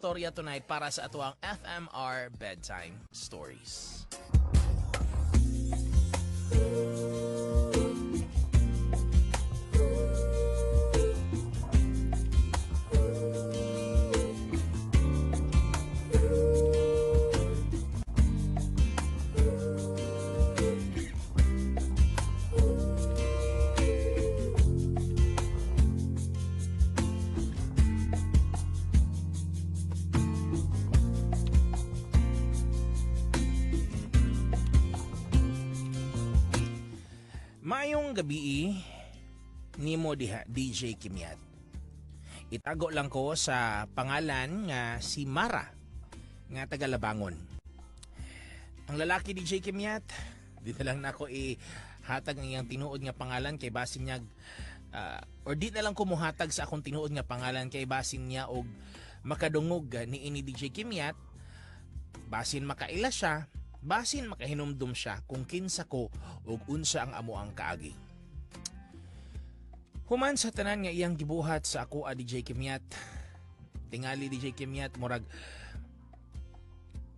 Storya tonight para sa atuang FMR Bedtime Stories. Maayong gabi nimo diha, DJ Kimyat. Itago lang ko sa pangalan nga si Mara nga taga Labangon. Ang lalaki, DJ Kimyat, di na lang nako ihatag ang iyang tinuod nga pangalan kay basin niya or di na lang ko muhatag sa akong tinuod nga pangalan kay basin niya og makadungog ni ini, DJ Kimyat, basin makaila siya, basin makahinumdum siya kung kinsa ko ug unsa ang amo ang kaagi. Human sa tanan nga iyang gibuhat sa ako a, DJ Kimyat, tingali, DJ Kimyat, murag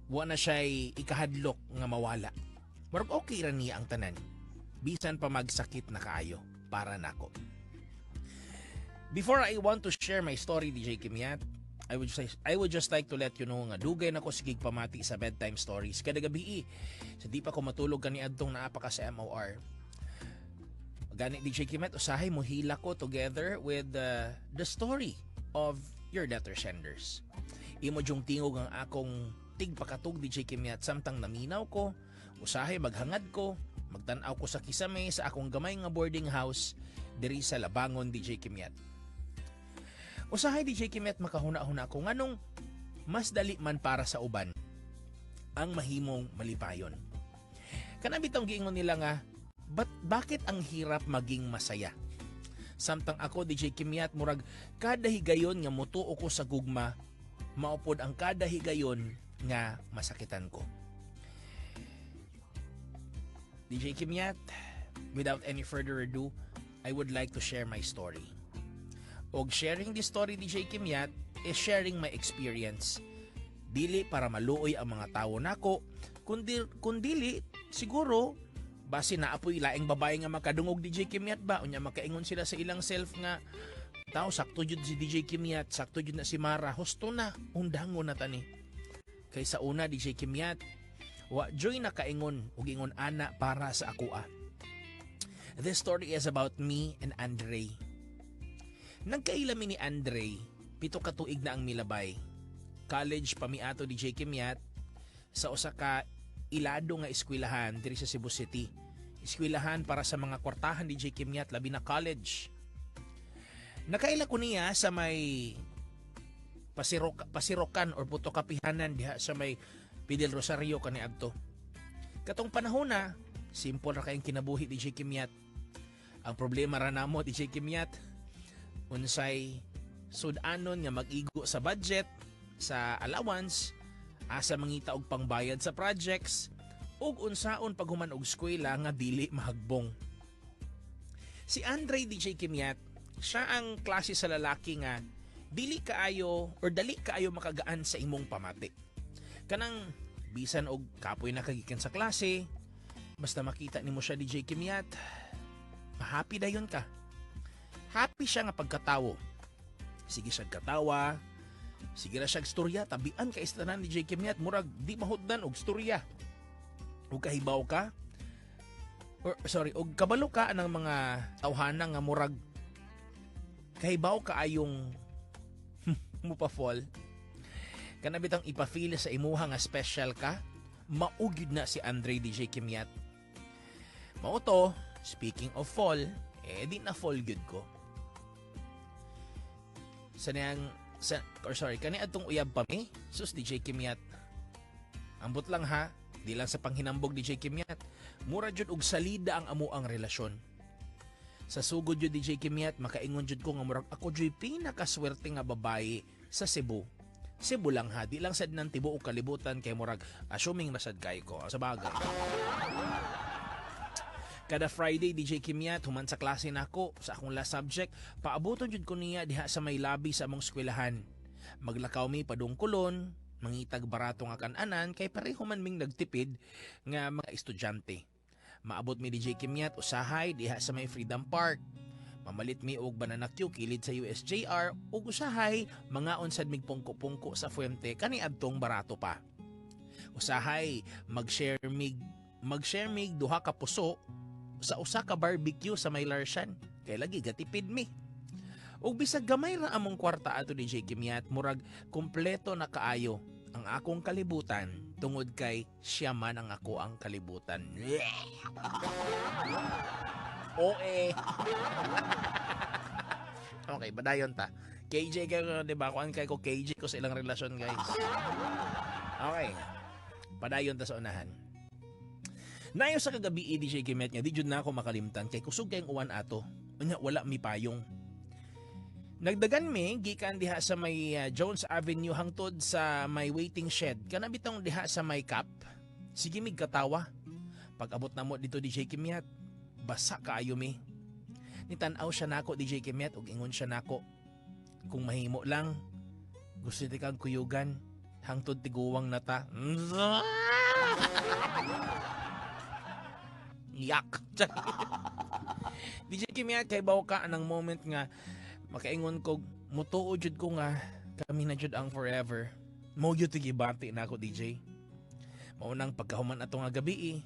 wa na siya'y ikahadlok nga mawala. Murag okay ra niya ang tanan. Bisan pa magsakit na kaayo para nako. Before I want to share my story, DJ Kimyat, I would just like to let you know nga dugay na ko sigig pamati sa bedtime stories kada gabi sa di pa ko matulog kaniadtong naa pa ka sa MOR. Gani, DJ Kimyat, usahay mo hila ko together with the story of your letter senders. Imo jung tingog ang akong tigpakatug, DJ Kimyat, samtang naminaw ko, usahay maghangad ko, magtan-aw ko sa kisame sa akong gamay nga boarding house diri sa Labangon, DJ Kimyat. Usahay, DJ Kimyat, makahuna-huna ko nganong mas dali man para sa uban ang mahimong malipayon. Kana bitong giingon nila nga but bakit ang hirap maging masaya? Samtang ako, DJ Kimyat, murag kada higayon nga mutuo ko sa gugma, maupod ang kada higayon nga masakitan ko. DJ Kimyat, without any further ado, I would like to share my story. Og sharing this story, DJ Kimyat, is sharing my experience. Dili para maluoy ang mga tawo nako, kundi kundili siguro basi naapoy laing babae nga makadungog, DJ Kimyat ba, unya makaingon sila sa ilang self nga tao, sakto jud si DJ Kimyat, sakto jud na si Mara, husto na, undangon na tani. Kay sa una, DJ Kimyat, wa juy nakaingon og ingon ana para sa akoa. This story is about me and Andre. Nagkaila mi ni Andre, 7 ka tuig na ang milabay. College pa mi ato, DJ Kimyat, sa usa ka ilado nga eskwelahan diri sa Cebu City. Eskwelahan para sa mga kwartahan, DJ Kimyat, labi na college. Nakaila ko niya sa may pasirokan or puto kapihanan diha sa may Fidel Rosario kaniadto. Katong panahon na, simple ra kayong kinabuhi, DJ Kimyat. Ang problema ra namo, DJ Kimyat, unsay sud-anon nga mag-igo sa budget, sa allowance, asa mangita og pangbayad sa projects, ug unsaon paghuman og eskwela nga dili mahagbong. Si Andre, DJ Kimyat, siya ang klase sa lalaki nga dili kaayo or dali kaayo makagaan sa imong pamati. Kanang bisan og kapoy na kagikan sa klase, basta makita nimo siya, DJ Kimyat, happy dayon ka. Happy siya nga pagkatawo. Sige siya katawa, sige ra siya storya, tabian ka istanan, DJ Kimyat, murag di mahutdan og storya. Ug kahibaw ka, or sorry, og kabalo ka ng mga tawhana nga murag kahibaw ka ayong mo pa fall. Kana bitang ipa-feel sa imuha nga special ka, mao gyud na si Andre, DJ Kimyat. Mao to, speaking of fall, eh di na fall gyud ko. Sa niyang sa, or sorry, kani atong uyab pa mi, sus, DJ Kimyat. Ambot lang ha, di lang sa panghinambog, DJ Kimyat. Mura jud og salida ang amo ang relasyon. Sa sugod jud, DJ Kimyat, makaingon jud ko nga murag ako jud pinakaswerte nga babae sa Cebu. Cebu lang ha, di lang sad ng tibuok kalibutan kay murag assuming na sad kay ko sa bagay. Kada Friday, DJ Kimyat, human sa klase nako sa akong last subject, paabuton jud ko niya diha sa may lobby sa among eskwelahan. Maglakaw mi padung Colon, mangitag barato nga kananan kay pareho man ming nagtipid nga mga estudyante. Maabot mi, DJ Kimyat, usahay diha sa may Freedom Park. Mamalit mi og banana cue kilid sa USJR ug usahay mangaon sad mig pungko-pungko sa Fuente kaniadtong barato pa. Usahay mag-share mig duha ka puso sa usa ka barbecue sa may Larsian kay lagi gatipid mi. Ug bisag gamay ra among kwarta ato, DJ Kimyat, murag kumpleto na kaayo ang akong kalibutan tungod kay siya man ang ako ang kalibutan. OA. Okay, badayon ta. KJ kayo, di ba? Kuan kay ko KJ ko sa ilang relasyon, guys. Okay. Padayon ta sa unahan. Nayo sa kagabi, DJ Kimyat, nga di jud na ako makalimtan kay kusog kayong uwan ato. Unya wala mi payong. Nagdagan mi gikan diha sa may Jones Avenue hangtod sa may waiting shed. Kana bitong diha sa may cap. Sige mig katawa. Pag abot namo dito, DJ Kimyat, basa kaayo mi. Nitan-aw siya nako, DJ Kimyat, ug ingon siya nako. "Kung mahimo lang, gusto ti kang kuyugan hangtod tiguwang na ta." Yak. DJ Kimyat, kay baw ka ang moment nga makaingon ko, mutuo jud ko nga kami na jud ang forever. Mo gyud gibati na ako, DJ. Mao nang pagkahuman ato nga gabi,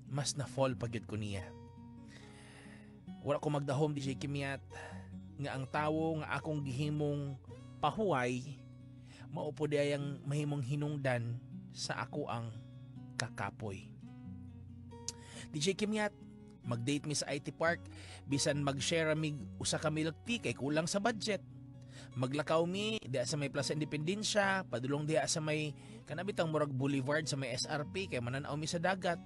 mas na fall pa gyud ko niya. Wala ko magdahom, DJ Kimyat, nga ang tawo nga akong gihimong pahuway mao po di ang mahimong hinungdan sa ako ang kakapoy. DJ Kimyat, mag-date mi sa IT Park bisan mag-share mig usa ka milk tea kay kulang sa budget. Maglakaw mi diha sa may Plaza Independencia, padulong diha sa may kanabitang murag boulevard sa may SRP kay mananaw mi sa dagat.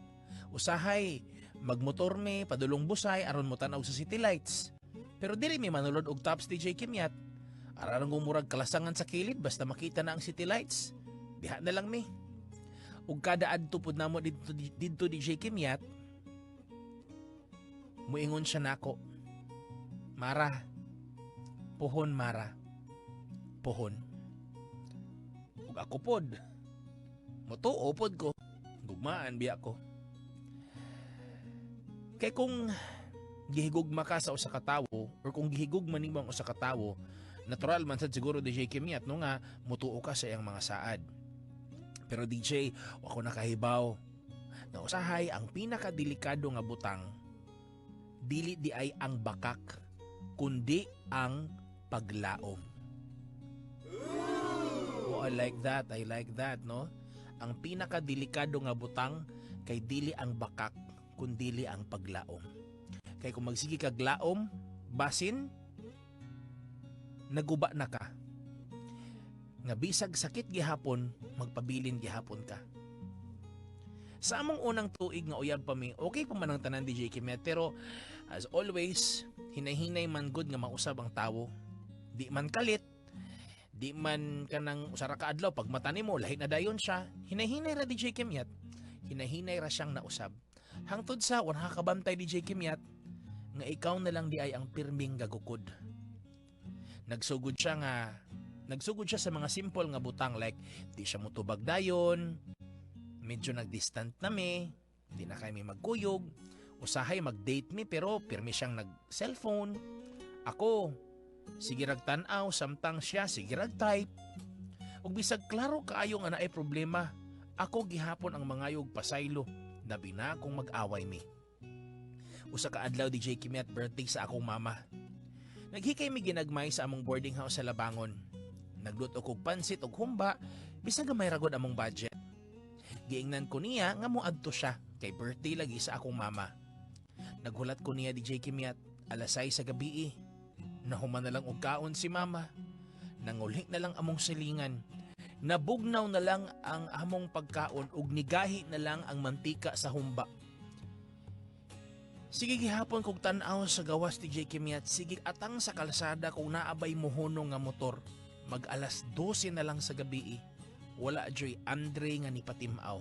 Usahay magmotor mi padulong Busay aron mo tan-aw sa city lights. Pero dili mi manulod og tops, DJ Kimyat. Ararang murag kalasangan sa kilid basta makita na ang city lights. Diha na lang mi. Ug kada adto pud namo didto, DJ Kimyat, muingon siya nako, "Mara, puhon Mara, puhon." Ug ako pod, mutuo pod ko, gugmaan biya ko. Kay kung gihigugma ka sa usa ka tawo or kung gihigugma nimo ang usa ka tawo, natural man sad siguro, DJ Kimyat, no, nga mutuo ka sa iyang mga saad. Pero DJ, wa ko nakahibaw na usahay ang pinakadelikado nga butang dili di ay ang bakak kundi ang paglaom. Oh, I like that. I like that, no? Ang pinakadelikado nga butang kay dili ang bakak kundili ang paglaom. Kay kung magsige kag laom, basin naguba na ka. Nga bisag sakit gihapon, magpabilin gihapon ka. Sa among unang tuig nga uyab pa mi, okay pa man ang tanan, DJ Kimet, pero as always, hinay-hinay man gud nga mausab ang tawo. Di man kalit, di man kanang usa ra ka adlaw pag mata nimo lahi na dayon siya. Hinay-hinay ra, DJ Kimyat. Hinay-hinay ra siyang nausab. Hangtod sa wala kabantay, DJ Kimyat, nga ikaw na lang di ay ang pirming gagukod. Nagsugod siya sa mga simple nga butang like di siya mutubag dayon, medyo nagdistant na mi, di na kami magkuyog, usahay mag-date mi pero pirmi siyang nag-cellphone. Ako, sige rag tan-aw samtang siya sige rag type. Ug bisag klaro kaayo nga naay problema, ako gihapon ang mangayog pasaylo, labi na kung mag-away mi. Usa ka adlaw, DJ Kimyat, birthday sa akong mama. Naghikay mi ginagmay sa among boarding house sa Labangon. Nagluto kog pansit ug humba bisag gamay ra gud among budget. Giingnan ko niya nga moadto siya kay birthday lagi sa akong mama. Naghulat ko niya, DJ Kimyat, alas 6 sa gabi. Nahuman na lang og kaon si mama. Nangulhi na lang among silingan. Nabugnaw na lang ang among pagkaon ug nigahi na lang ang mantika sa humba. Sige gihapon kog tan-aw sa gawas, DJ Kimyat, sige atang sa kalsada kung naabay mohunong nga motor. Mag alas 12 na lang sa gabi. Wala joy Andre nga nipatimaw.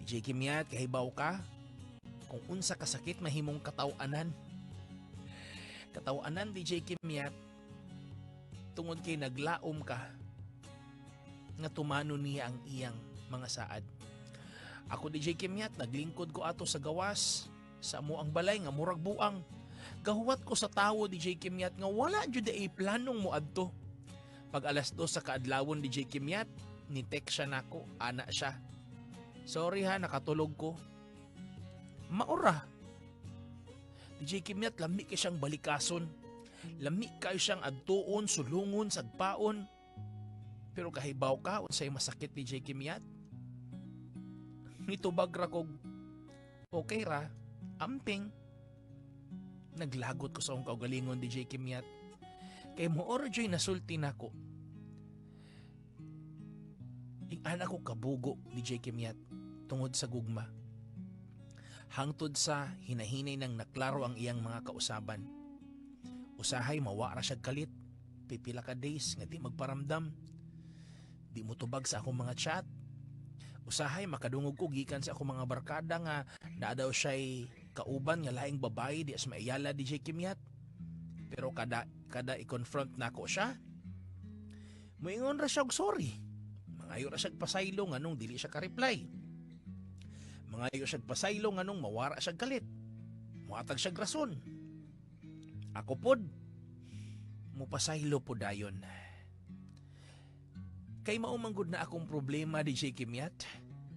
DJ Kimyat, kahibaw ka kung unsa kasakit mahimong kataw-anan. Kataw-anan, DJ Kimyat, Tungod kay naglaom ka nga tumanon niya ang iyang mga saad. Ako, DJ Kimyat, naglingkod ko ato sa gawas sa amo ang balay nga murag buang. Gahuwat ko sa tawo, DJ Kimyat, nga wala jud ay planong moadto. Pag 2:00 sa kaadlawon, DJ Kimyat, ni text siya nako, ana siya: "Sorry ha, nakatulog ko." Maura. DJ Kimyat, lami kay siyang balikason. Lami kayo siyang adtuon, sulungon, sagpaon. Pero kahibaw ka unsay masakit, DJ Kimyat? Nitubag ra kog, "Okay ra, amping." Naglagot ko sa akong kaugalingon, DJ Kimyat. Kay mao ra juy nasulti nako. Ing-ana ko kabugo, DJ Kimyat, tungod sa gugma. Hangtod sa hinahinay nang naklaro ang iyang mga kausaban. Usahay mawa ra siya kalit, pipila ka days nga di magparamdam. Di mo tubag sa akong mga chat. Usahay makadungog ko gikan sa akong mga barkada nga naa daw siya'y kauban nga laing babae di sa maiyala, DJ Kimyat. Pero kada kada i-confront nako siya, muingon ra siya og sorry. Mangayo ra siya pasaylo nganong dili siya ka-reply. Mangayo siya pasaylo nganong mawara siya kalit. Muhatag siya rason. Ako pod, mupasaylo po dayon. Kay mao man gud na akong problema, DJ Kimyat.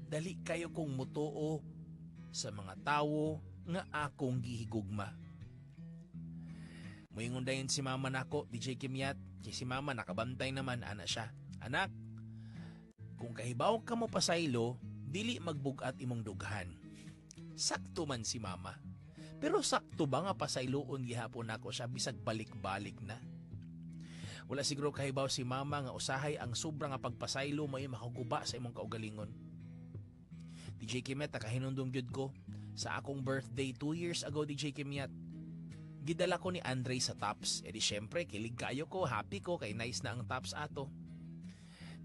Dali kayo kong mutuo sa mga tawo nga akong gihigugma. Muingon dayon si mama nako, DJ Kimyat, kay si mama nakabantay naman, ana siya: "Anak, kung kahibaw ka mo pasaylo, dili magbugat imong dughan." Sakto man si mama. Pero sakto ba nga pasayloon gihapon nako siya bisag balik-balik na? Wala siguro kahibaw si mama nga usahay ang sobra nga pagpasaylo may makaguba sa imong kaugalingon. DJ Kimyat, nakahinumdum gyud ko sa akong birthday 2 years ago, DJ Kimyat. Gidala ko ni Andre sa Tops. E di syempre, kilig kayo ko, happy ko, kay nice na ang Tops ato.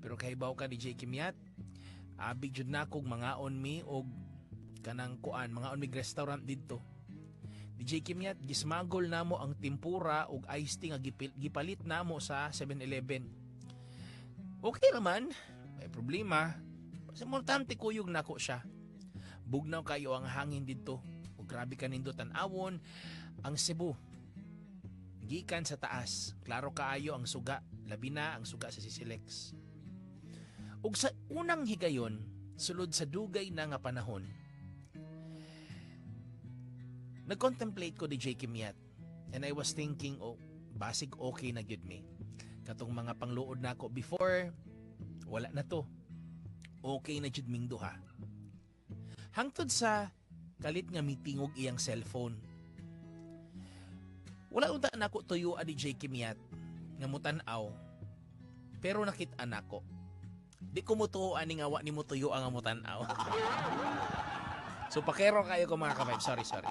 Pero kahibaw ka, DJ Kimyat, abi jud na kog mangaon mi og kanang kuan, mangaon mi restaurant didto. DJ Kimyat, gismagol namo ang tempura ug iced tea nga gipalit namo sa 7-Eleven. Okay raman, may problema. Sa importante kuyog nako siya. Bugnaw kayo ang hangin didto. Ug grabe ka nindot tan-awon ang Cebu. Gikan sa taas, klaro kaayo ang suga, labi na ang suga sa CCLEX. Ug sa unang higayon, sulod sa dugay na nga panahon, nag-contemplate ko, DJ Kimyat. And I was thinking, oh, basig okay na gyud mi. Katong mga pangluod nako before, wala na to. Okay na jud ming duha. Hangtod sa kalit nga mitingog iyang cellphone. Wala unta nako tuyo, DJ Kimyat, nga mutan-aw. Pero nakit-an nako. Di ko mutuo ani nga wa ni mo tuyo ang mutan-aw. So pakero kayo ko, mga ka. Sorry, sorry.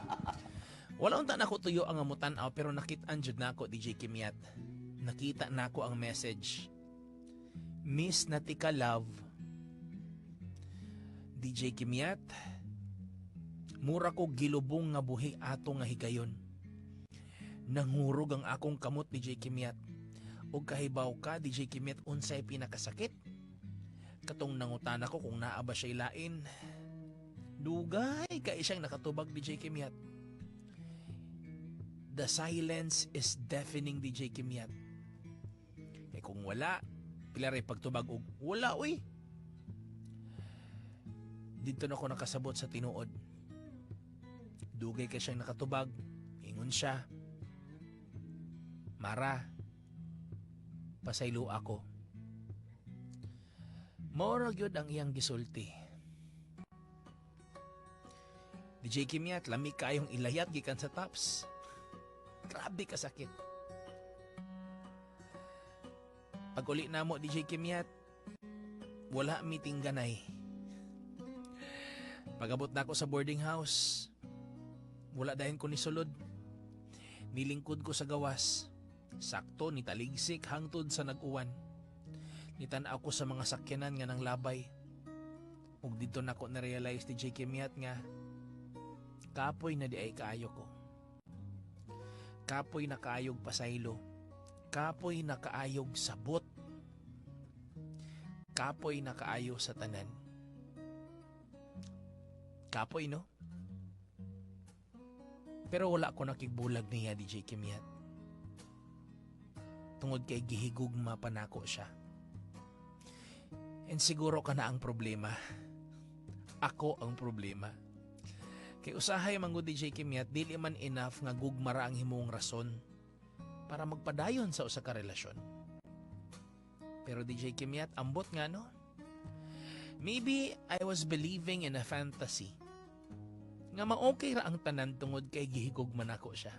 Wala unta nako tuyo ang mutan-aw pero nakit-an jud nako, DJ Kimyat. Nakita nako ang message. "Miss na tika, love." DJ Kimyat, mura ko gilubong nga buhi ato nga higayon. Nangurog ang akong kamot, DJ Kimyat. Ug kahibaw ka, DJ Kimyat, unsay pinakasakit? Katong nangutana ko kung naa ba siya ilain. Dugay kay siyang nakatubag, DJ Kimyat. The silence is deafening, DJ Kimyat. Kay kung wala, pila ray pagtubag og wala uy. Dito na ako nakasabot sa tinuod. Dugay kay siyang nakatubag. Ingon siya, "Mara, pasaylo ako." Mao ra gyud ang iyang gisulti. DJ Kimyat, lami kayong ilayat gikan sa Tops. Grabe ka sakit. Pag uli na mo, DJ Kimyat, wala meeting ganay. Pagabot na ako sa boarding house, wala dayon ko ni sulod. Nilingkod ko sa gawas. Sakto ni taligsik hangtod sa nag-uwan. Nitan-aw ko sa mga sakyanan nga nang labay. Ug dito nako na-realize, DJ Kimyat, nga kapoy na di ay kaayo ko. Kapoy na kaayog pasaylo. Kapoy na kaayog sabot. Kapoy na kaayo sa tanan. Kapoy, no? Pero wala ko nakigbulag niya, DJ Kimyat. Tungod kay gihigugma pa nako siya. And siguro kana ang problema. Ako ang problema. Kay usahay man gud, DJ Kimyat, dili man enough nga gugma ra ang himong rason para magpadayon sa usa ka relasyon. Pero DJ Kimyat, ambot nga, no? Maybe I was believing in a fantasy nga ma-okay ra ang tanan tungod kay gihigugma nako siya.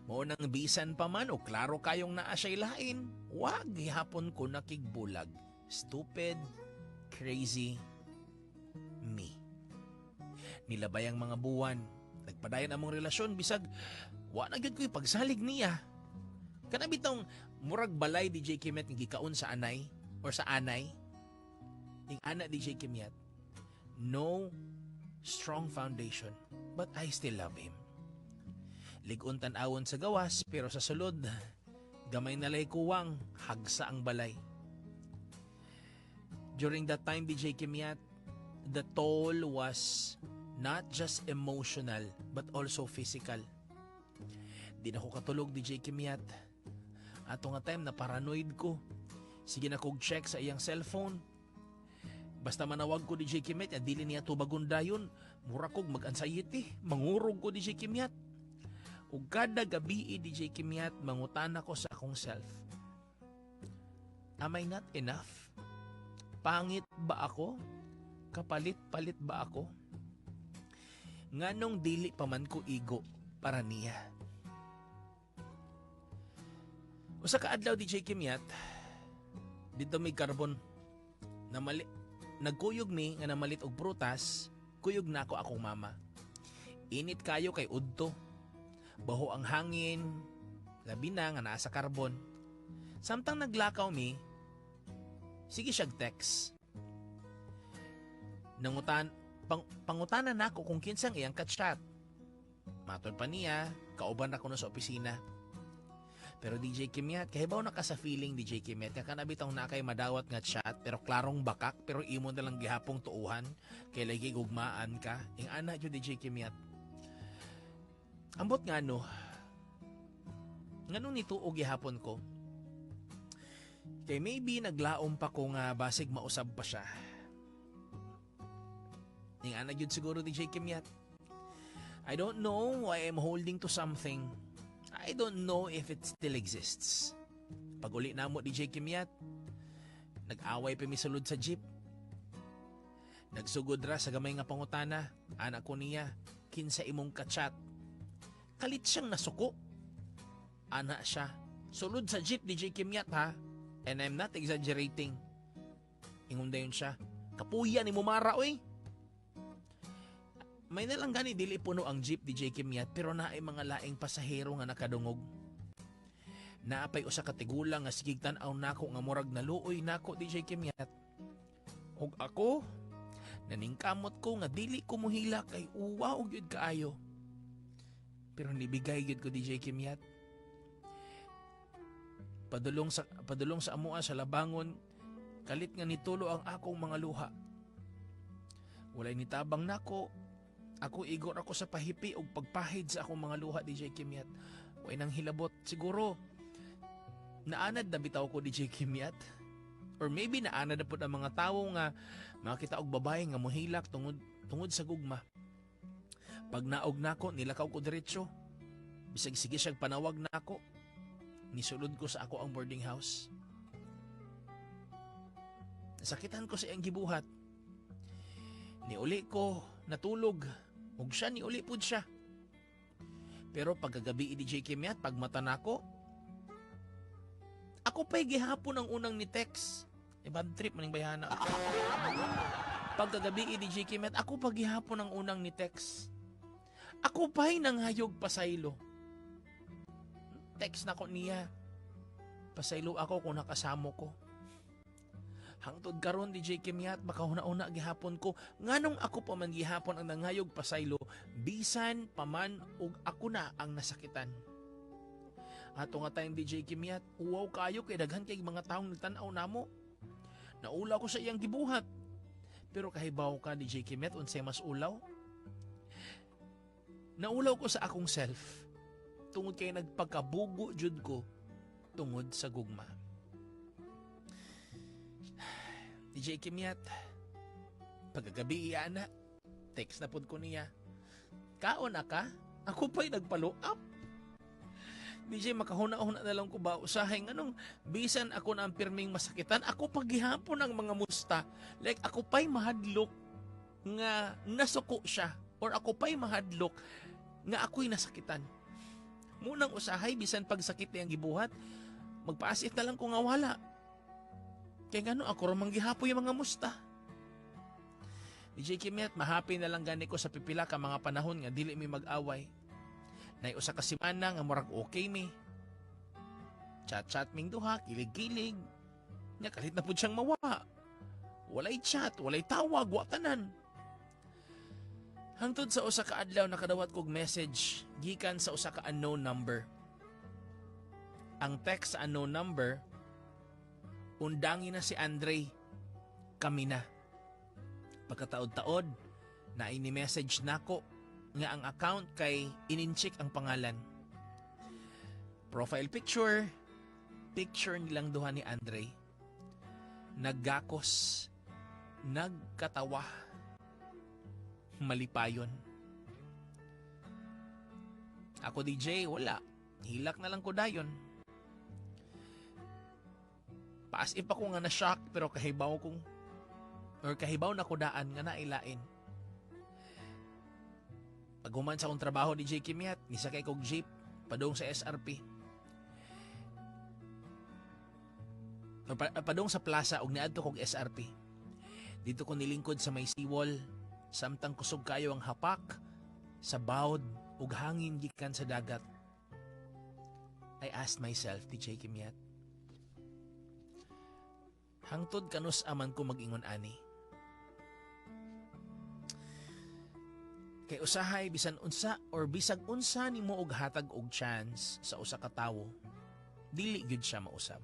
Mao nang bisan pa man o klaro kayong naa siya'y lain, wa gihapon ko nakigbulag. Stupid, crazy me. Nilabay ang mga buwan. Nagpadayon among relasyon bisag wa na gyud ko'y pagsalig niya. Kana bitong murag balay, DJ Kimyat, nga gikaon sa anay or sa anay. Ing ana, DJ Kimyat. No strong foundation, but I still love him. Lig-on tan-awon sa gawas, pero sa sulod gamay na lay kuwang, hagsa ang balay. During that time, DJ Kimyat, the toll was not just emotional but also physical. Di na ko katulog, DJ Kimyat. Ato nga time na paranoid ko. Sige na kog check sa iyang cellphone. Basta manawag ko, DJ Kimyat, ya, dili niya tubagon dayon. Mura kog mag-anxiety, mangurog ko, DJ Kimyat. Ug kada gabi, DJ Kimyat, mangutana ko sa akong self. Am I not enough? Pangit ba ako? Kapalit-palit ba ako? Nganong dili pa man ko igo para niya? Usa ka adlaw, DJ Kimyat, didto may Carbon namali, nagkuyog mi nga namalit og prutas, kuyog na ako akong mama. Init kayo kay udto. Baho ang hangin, labi na nga naa sa Carbon. Samtang naglakaw mi, sige siyag text. Nangutan pang, pangutana nako kung kinsang iyang kachat. Matod pa niya, kauban na kuno sa opisina. Pero DJ Kimyat, kahibaw na ka sa feeling, DJ Kimyat, nga kana bitong na kay madawat nga chat pero klarong bakak pero imo na lang gihapong tuuhan kay lagi gugmaan ka. Ing ana jud, DJ Kimyat. Ambot nga no. Nganong nituo gihapon ko? Kay maybe naglaom pa ko nga basig mausab pa siya. Ing ana jud siguro, DJ Kimyat. I don't know why I'm holding to something. I don't know if it still exists. Pag uli namo, DJ Kimyat, nag-away pa mi sulod sa jeep. Nagsugod ra sa gamay nga pangutana, ana ko niya, "Kinsa imong kachat?" Kalit siyang nasuko. Ana siya. Sulod sa jeep, DJ Kimyat, ha. And I'm not exaggerating. Ingon dayon siya, "Kapuya ni Mumara, oy." May nalang gani dili puno ang jeep, DJ Kimyat, pero naay mga laing pasahero nga nakadungog. Naapay usa ka tigulang nga sigig tan-aw nako nga murag naluoy nako, DJ Kimyat. Ug ako naningkamot ko nga dili ko muhila kay uwaw gyud kaayo. Pero nibigay gyud ko, DJ Kimyat. Padulong sa amoa sa Labangon, kalit nga nitulo ang akong mga luha. Walay nitabang nako. Ako igor ako sa pahipi og pagpahid sa akong mga luha, DJ Kimyat. Way nang hilabot siguro. Naanad na bitaw ko, DJ Kimyat. Or maybe naanad na pud ang mga tawo nga makita og babae nga mohilak tungod tungod sa gugma. Pag naog nako, nilakaw ko diretso. Bisag sige siyang panawag nako. Nisulod ko sa ako ang boarding house. Nasakitan ko sa iyang gibuhat. Niuli ko, natulog. Ug siya, niuli pud siya. Pero pagkagabi, DJ Kimyat, pag mata nako, ako pa'y gihapon ang unang ni text. Eh, bad trip maning bayhana. Pagkagabi, DJ Kimyat, ako pa gihapon ang unang ni text. Ako pa'y nanghayog pasaylo. Text na ko niya. "Pasaylo ako kung nakasamo ko." Hangtod karon, DJ Kimyat, makahuna-una gihapon ko nganong ako pa man gihapon ang nangayog pasaylo bisan pa man og ako na ang nasakitan. Ato nga time, DJ Kimyat, uwaw kayo kay daghan kay mga taong nagtan-aw namo. Naulaw ko sa iyang gibuhat. Pero kahibaw ka, DJ Kimyat, unsay mas ulaw? Naulaw ko sa akong self. Tungod kay nagpagkabugo jud ko tungod sa gugma. DJ Kimyat, pagkagabi ana, text na pud ko niya. "Kaon na ka?" Ako pa'y nagpa-follow up. DJ, makahuna-huna na lang ko ba, usahay nganong bisan ako na ang pirming masakitan, ako paghihapon ang mga musta. Like ako pa'y mahadlok nga nasuko siya or ako pa'y mahadlok nga ako'y nasakitan. Munang usahay, bisan pagsakit niyang gibuhat, magpaasit na lang ko nga wala. Kaya ngano ako ramang gihapoy yung mga musta. DJ Kimyat, mahappy na lang gani ko sa pipila ka mga panahon nga dili mi mag-away. Nay usa ka semana nga murag okay mi. Chat-chat ming duha, kilig-kilig. Nya kalit na pud siyang mawa. Walay chat, walay tawag, wa tanan. Hangtod sa usa ka adlaw, nakadawat kog message gikan sa usa ka unknown number. Ang text sa unknown number, "Undangi na si Andre. Kami na." Pagkataod-taod, na ini-message nako nga ang account kay ininchik ang pangalan. Profile picture, picture nilang duha ni Andre. Naggakos, nagkatawa, malipayon. Ako, DJ, wala. Hilak na lang ko dayon. Paas if ako nga na-shock, pero kahibaw kong or kahibaw na ko daan nga nailain. Paghuman sa akong trabaho, DJ Kimyat, nisakay kog jeep padung sa SRP. Or padung sa plaza og niadto kog SRP. Dito ko nilingkod sa may seawall samtang kusog kayo ang hapak sa bawd ug hangin gikan sa dagat. I asked myself, DJ Kimyat, hangtod kanus aman ko mag-ingon ani? Kay usahay bisan unsa or bisag unsa nimo og hatag og chance sa usa ka tawo, dili gyud siya mausab.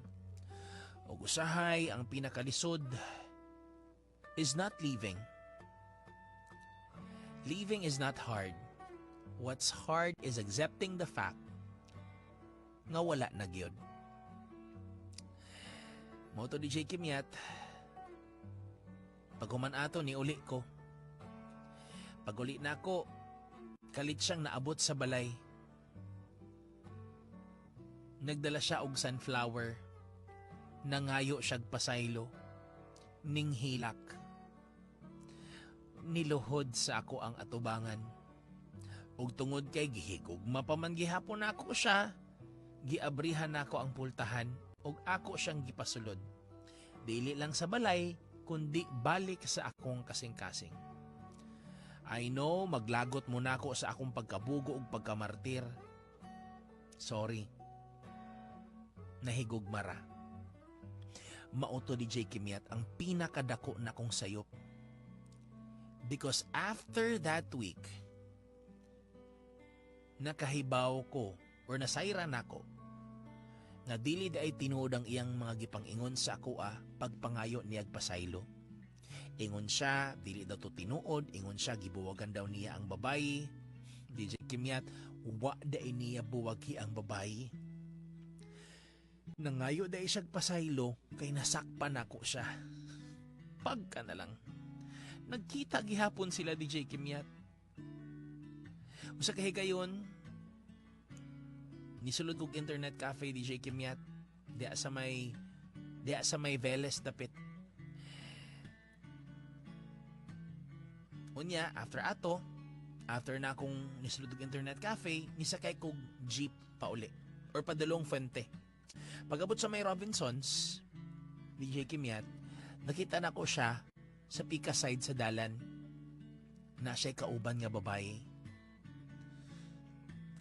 Og usahay ang pinakalisod is not leaving. Leaving is not hard. What's hard is accepting the fact nga wala na gyud. Moto, DJ Kimyat, paghuman ato ni uli ko. Pag-uli na ako, kalit siyang naabot sa balay. Nagdala siya og sunflower. Nangayo siyag pasaylo. Ning hilak. Niluhod sa ako ang atubangan. Ug tungod kay gihigugma pa man gihapon nako siya, giabrihan nako ang pultahan ug ako siyang gipasulod. Dili lang sa balay, kundi balik sa akong kasing-kasing. I know, maglagot mo nako sa akong pagkabugo ug pagkamartir. Sorry. Nahigugma ra. Mauto, DJ Kimyat, ang pinakadako na kong sayop. Because after that week, nakahibaw ko or nasayra nako nga dili ay tinuod ang iyang mga gipang-ingon sa ako pagpangayo niyag pasaylo. Ingon siya, dili daw to tinuod, ingon siya, gibuwagan daw niya ang babayi. DJ Kimyat, wa day niya buwagi ang babayi. Nangayo day siyag pasaylo kay nasakpan nako siya. Pagka na lang. Nagkita gihapon sila, DJ Kimyat. Usa ka higayon, nisulod kog internet cafe, DJ Kimyat, diya sa may Veles dapit. Unya, after ato, after na akong nisulod og internet cafe, nisakay kog jeep pauli or padulong Fuente. Pag-abot sa may Robinsons, DJ Kimyat, nakita na ko siya sa pika side sa dalan. Na siya'y kauban nga babae.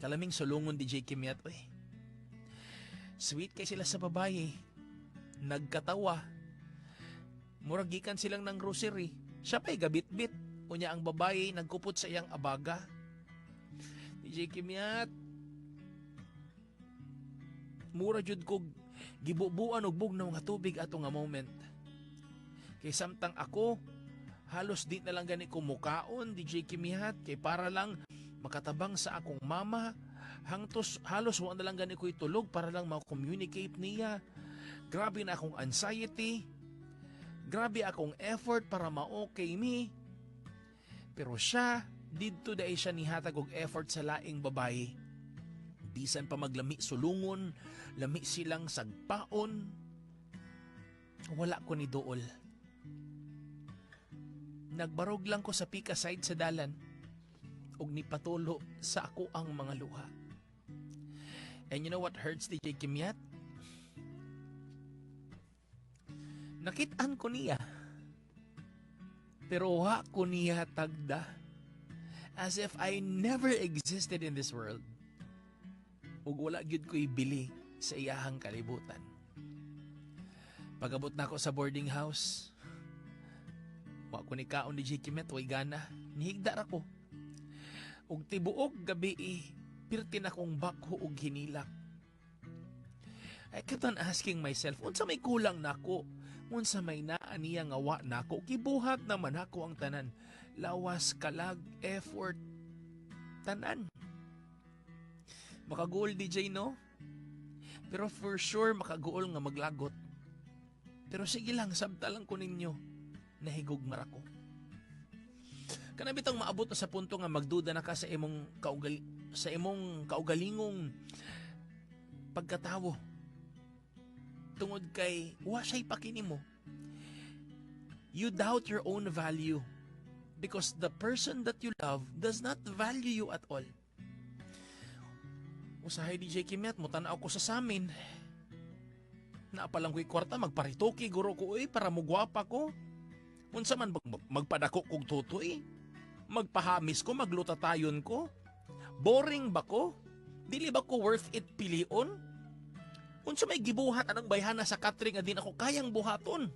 Kalaming sulungon, DJ Kimyat, uy. Sweet kay sila sa babae. Nagkatawa. Murag gikan silang ng grocery. Siya pa'y gabit-bit. Unya ang babae nagkupot sa iyang abaga. DJ Kimyat, Mura jud kog gibubuan og bugnaw nga tubig ato nga moment. Kay samtang ako halos di na lang gani ko mukaon, DJ Kimyat, kay para lang makatabang sa akong mama, hangtos halos wa na lang gani ko itulog para lang ma-communicate niya. Grabe na akong anxiety. Grabe akong effort para ma-okay mi. Pero siya, didto dai siya nihatag og effort sa laing babaye. Bisan pa maglami sulungon, lami silang sagpaon, wala ko ni duol. Nagbarog lang ko sa pika side sa dalan ug nipatulo sa ako ang mga luha. And you know what hurts, DJ Kimyat? Nakitaan ko niya. Pero wa ko niya tagda. As if I never existed in this world. Ug wala gyud ko ibili sa iyahang kalibutan. Pagabot nako sa boarding house, wa ko ni kaon, DJ Kimyat, way gana. Nihigda ra ko. Ug tibuok gabi pirti na kong bakho og hinilak. I kept on asking myself, unsa may kulang nako? Unsa may naa niya nga wa nako? Gibuhat naman ako ang tanan. Lawas, kalag, effort, tanan. Makaguol, DJ, no? Pero for sure makaguol nga maglagot. Pero sige lang, sabta lang ko ninyo. Nahigugma ra ko. Kana bitang maabot na sa punto nga magduda na ka sa imong kaugalingong pagkatawo. Tungod kay wa siya'y pakini mo. You doubt your own value because the person that you love does not value you at all. Usahay, DJ Kimyat, mutanaw ko sa samin. Naa pa lang ko'y kwarta, magparitoke guro ko eh, para mugwapa ko. Unsa man magpadako kog tutoy? Magpahamis ko, maglutatayon ko? Boring ba ko? Dili ba ko worth it pilion? Unsa may gibuhat anang bayhana sa katre nga di nako kayang buhaton?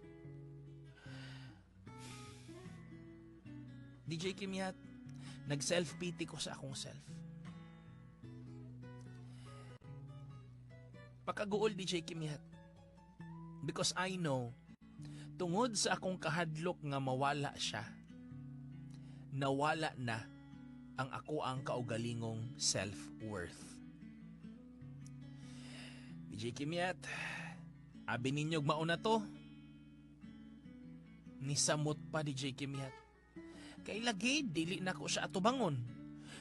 DJ Kimyat, nag-self-pity ko sa akong self. Pakaguol, DJ Kimyat. Because I know, tungod sa akong kahadlok nga mawala siya, nawala na ang ako ang kaugalingong self-worth. DJ Kimyat, abi ninyog mauna to. Nisamot pa, DJ Kimyat. Kay lagi, dili na ko siya atubangon.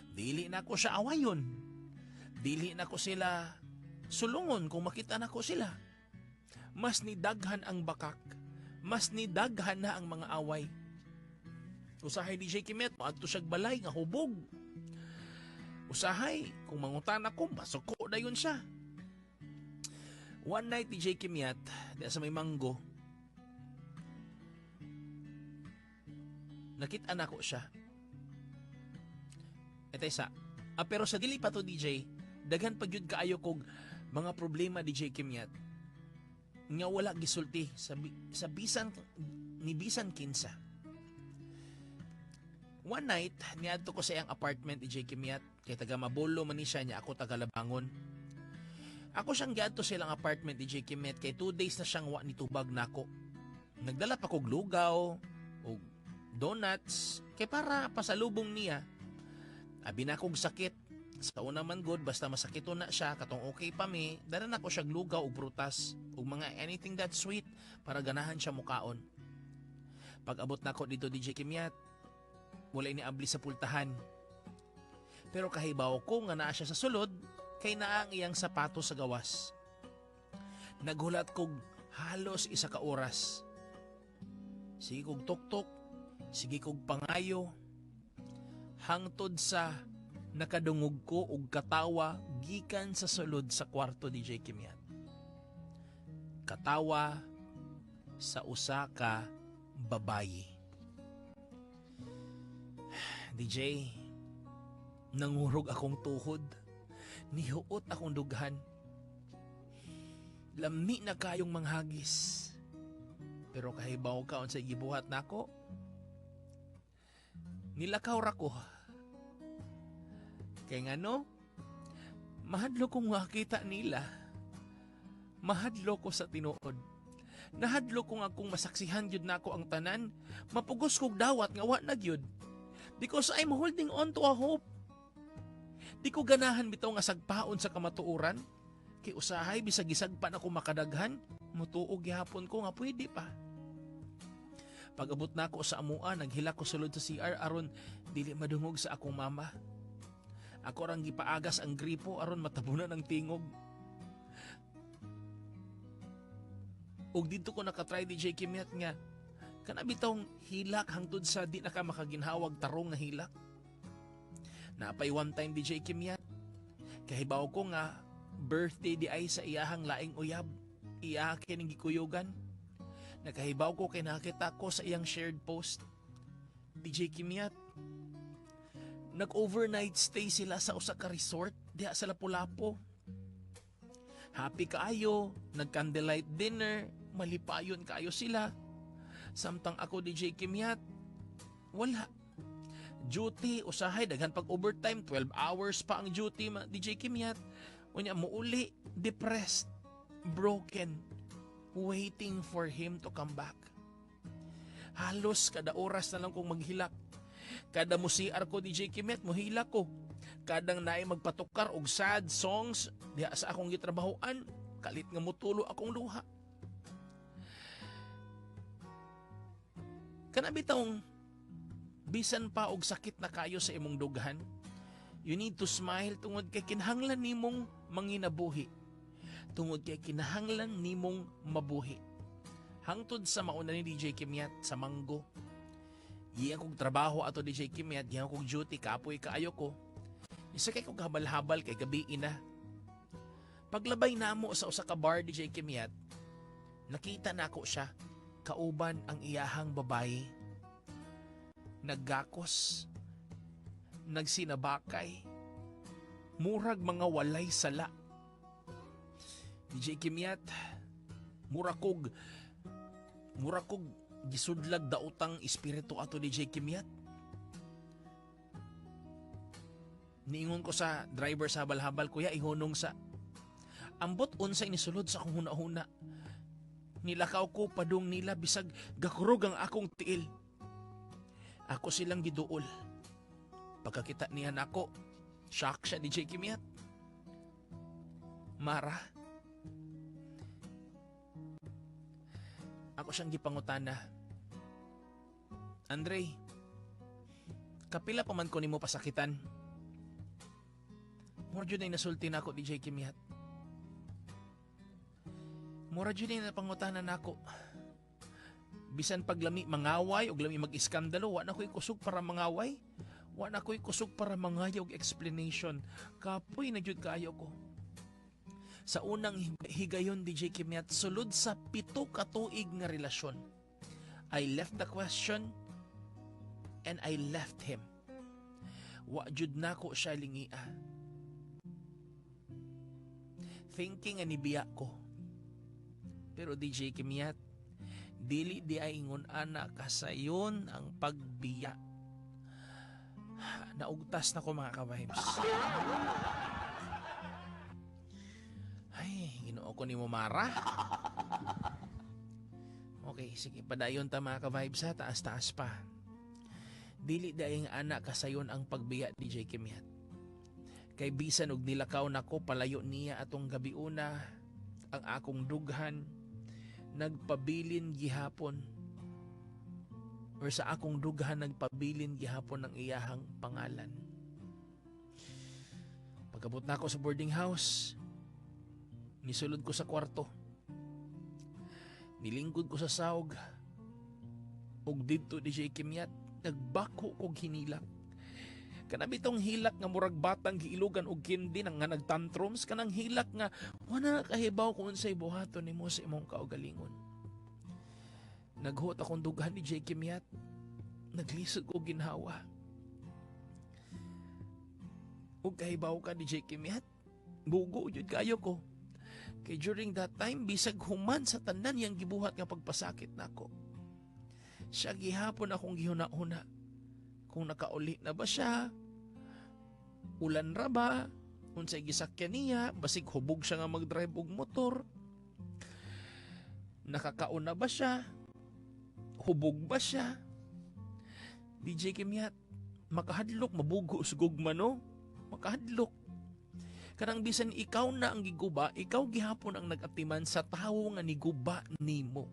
Dili na ko siya awayon. Dili na ko sila sulungon kung makita na ko sila. Mas nidaghan ang bakak. Mas nidaghan na ang mga away. Usahay, DJ Kimyat, moadto siyag balay nga hubog. Usahay, kung mangutan ako, masuko na yun siya. One night, DJ Kimyat, di sa may manggo, nakita na ko siya. Ito isa. Pero sa dili pa to, DJ, daghan pa gyud kaayo kog mga problema, DJ Kimyat, nga wala gisulti sa bisan ni bisan kinsa. One night, niadto ko sa iyang apartment, DJ Kimyat, kay taga Mabolo man ni siya, niya ako taga Labangon. Ako siyang giadto sa ilang apartment, DJ Kimyat, kay 2 days na siyang wa ni tubag nako. Nagdala pa kog lugaw og donuts kay para pasalubong niya. Abi na kog sakit. Sa una man good, basta masakito na siya, katong okay pa mi, dala na ko siya lugaw og prutas og mga anything that's sweet para ganahan siya mukaon. Pag abot nako dito, DJ Kimyat, wala ni abli sa pultahan. Pero kahibaw ko nga naa siya sa sulod, kay naa ang iyang sapato sa gawas. Naghulat kog halos isa ka oras. Sige kog tuktok, sige kog pangayo, hangtod sa nakadungog ko og katawa gikan sa sulod sa kwarto, DJ Kimyat. Katawa sa usa ka babayi. DJ, nangurog akong tuhod. Nihuot akong dughan. Lami na kayong manghagis. Pero kahibaw ka unsay gibuhat nako? Nilakaw ra ko. Kay ngano? Mahadlok kong makita nila. Mahadlok ko sa tinuod. Nahadlok ko nga kung masaksihan gyud nako ang tanan, mapugos kog dawat nga wa na gyud. Because I'm holding on to a hope. Di ko ganahan bitaw nga sagpaon sa kamatuoran. Kay usahay bisag gisagpa na ko makadaghan, mutuo gihapon ko nga pwede pa. Pag-abot nako sa amua, naghilak ko sulod sa CR aron dili madungog sa akong mama. Ako rang gipaagas ang gripo aron matabunan ang tingog. Ug didto ko nakatry, DJ Kimyat, nga kana bitong hilak hangtod sa di na ka makaginhawag, tarong nga hilak. Napay one time, DJ Kimyat, kahibaw ko nga birthday di ay sa iyahang laing uyab. Iya kining gikuyugan. Nakahibaw ko kay nakita ko sa iyang shared post. DJ Kimyat, nag-overnight stay sila sa usa ka resort diha sa Lapu-Lapu. Happy kaayo, nag-candlelight dinner, malipayon kaayo sila. Samtang ako, DJ Kimyat, wala. Duty, usahay, daghan pag overtime, 12 hours pa ang duty, DJ Kimyat. Unya, muuli, depressed, broken, waiting for him to come back. Halos kada oras na lang kong maghilak. Kada mo-CR ko, DJ Kimyat, muhilak ko. Kadang naay magpatukar og sad songs diha sa akong gitrabahoan, kalit nga mutulo akong luha. Kana bitawng bisan pa og sakit na kayo sa imong dughan, you need to smile tungod kay kinahanglan nimong manginabuhi. Tungod kay kinahanglan nimong mabuhi. Hangtod sa mauna ni DJ Kimyat sa Manggo. Giyan kog trabaho ato, DJ Kimyat, giyan kog duty, kapoy kaayo ko. Isakay kog habal-habal kay gabi na. Paglabay namo sa usa ka bar, DJ Kimyat, nakita nako siya kauban ang iyahang babayi. Naggakos, nagsinabakay, murag mga walay sala. DJ Kimyat, mura kog gisudlag daotang espiritu ato, DJ Kimyat. Niingon ko sa driver sa habal-habal, "Kuya, ihunong sa." Ambot unsa inisulod sa akong huna-huna. Nilakaw ko padung nila bisag gakurog ang akong tiil. Ako silang giduol. Pagkakita niya nako, shock siya, DJ Kimyat. Mara. Ako siyang gipangutana. "Andre, kapila pa man ko nimo pasakitan?" Mura jud ay nasulti nako, DJ Kimyat. Mura jud ay napangutana nako. Bisan paglami mangaway o lami mag-iskandalo, wa na ko'y kusog para mangaway. Wa na ko'y kusog para mangayo og explanation. Kapoy na jud kaayo ko. Sa unang higayon, DJ Kimyat, sulod sa 7 ka tuig nga relasyon, I left the question and I left him. Wa jud nako siya lingia. Thinking nga nibiya ko. Pero DJ Kimyat, dili di ay ingon ana kasayon ang pagbiya. Naugtas na ko, mga ka-vibes. Ay, Ginoo ko ni Mara. Okay, sige, padayon ta, mga ka-vibes, ha, taas-taas pa. Dili di ay ana kasayon ang pagbiya, DJ Kimyat. Kay bisan og nilakaw nako palayo niya atong gabi una, ang akong dughan nagpabilin gihapon, or sa akong dughan nagpabilin gihapon ang iyahang pangalan. Pagabot nako sa boarding house, nisulod ko sa kwarto. Nilingkod ko sa saog. Ug didto, DJ Kimyat, nagbako kog hinilak. Kana bitong hilak nga murag batang giilugan og kindi nang nga nagtantrums, kanang hilak nga wala kahibaw kung unsay buhaton nimo sa imong kaugalingon. Naghuot akong dughan ni DJ Kimyat. Naglisod ko ginhawa. Ug kahibaw ka, DJ Kimyat, bugo jud kayo ko. Kay during that time, bisag human sa tanan yang gibuhat nga pagpasakit nako, siya gihapon akong gihuna-huna. Kung nakauli na ba siya, ulan ra ba, unsay gisakyan niya, basig hubog siya nga magdrive og motor. Nakakaon na ba siya? Hubog ba siya? DJ Kimyat, makahadlok mabugo sa gugma, no? Makahadlok. Kanang bisan ikaw na ang giguba, ikaw gihapon ang nag-atiman sa tawo nga niguba nimo.